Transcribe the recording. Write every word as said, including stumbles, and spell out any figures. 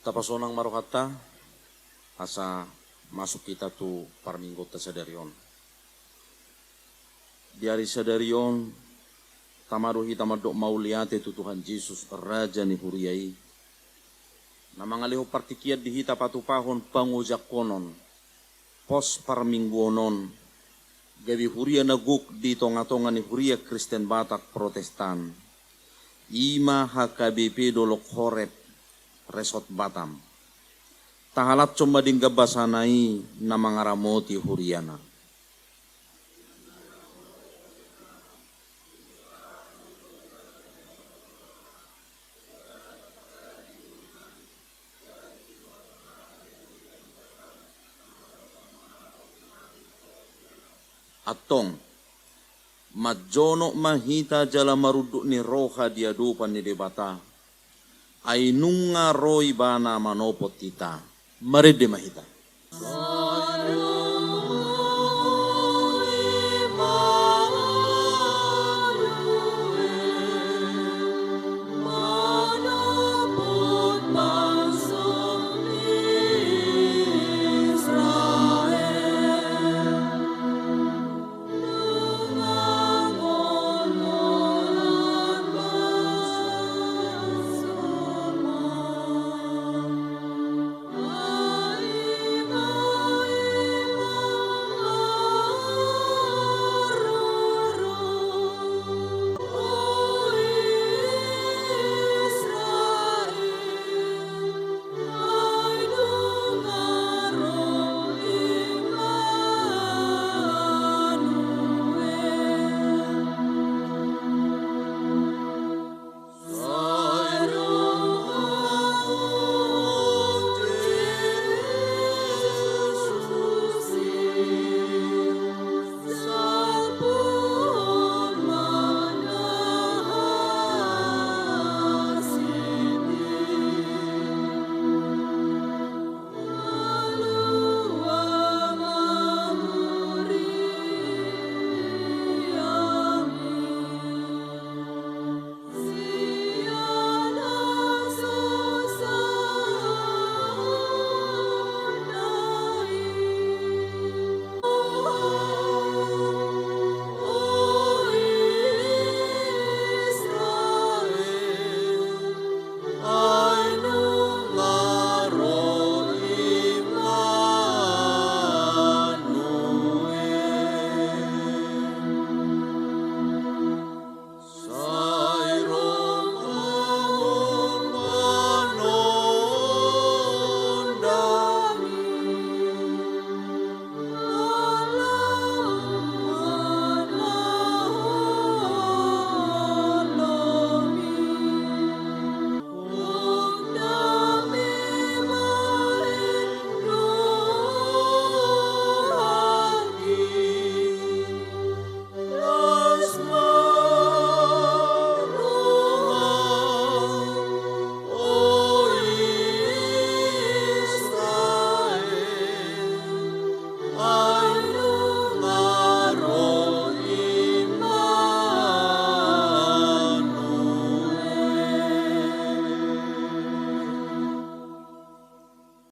Tapasonang ma rohanta, asa masuk hita tu parmingguonta sadari on. Di ari sadari on, tama do hita mandok mauliate tu Tuhan Jesus, Raja ni huria i, na mangalehon partingkian di hita patupahon pangojangkonon pos parmingguon on, gabe huria na gok di tonga-tonga ni huria Kristen Batak Protestan, i ma H K B P Dolok Horeb, Resort Batam. Tahalashon ma denggan basana i na mangaramoti huriana. Antong, manjonok ma hita jala marunduk ni roha di adopan ni Debata, ai nunga ro Ibana manopot hita. Marende ma hita.